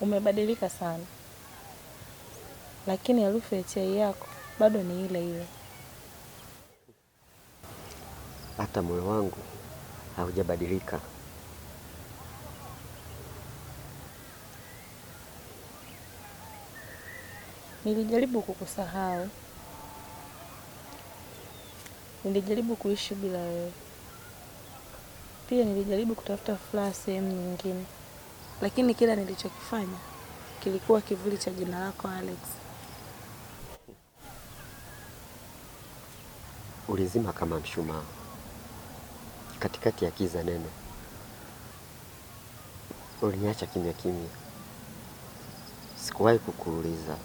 Umebadilika sana, lakini harufu ya chai yako bado ni ile ile. Hata moyo wangu haujabadilika. Nilijaribu kukusahau, nilijaribu kuishi bila wewe, pia nilijaribu kutafuta furaha sehemu nyingine, lakini kila nilichokifanya kilikuwa kivuli cha jina lako Alex. Ulizima kama mshumaa katikati ya kiza nene. Uliniacha kimya kimya, sikuwahi kukuuliza.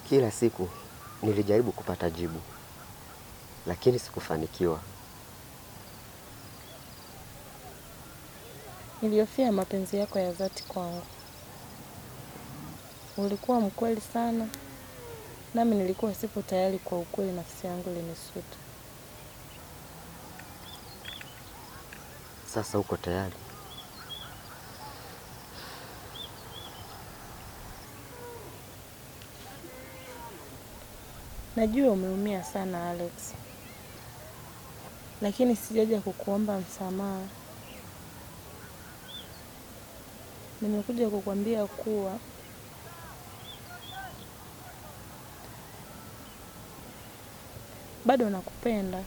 Kila siku nilijaribu kupata jibu, lakini sikufanikiwa. Nilihofia mapenzi yako ya dhati kwangu. Ulikuwa mkweli sana, nami nilikuwa sipo tayari kwa ukweli, nafsi yangu ilinisuta. Sasa uko tayari? Najua umeumia sana Alex, lakini sijaja kukuomba msamaha. Nimekuja kukwambia kuwa bado nakupenda.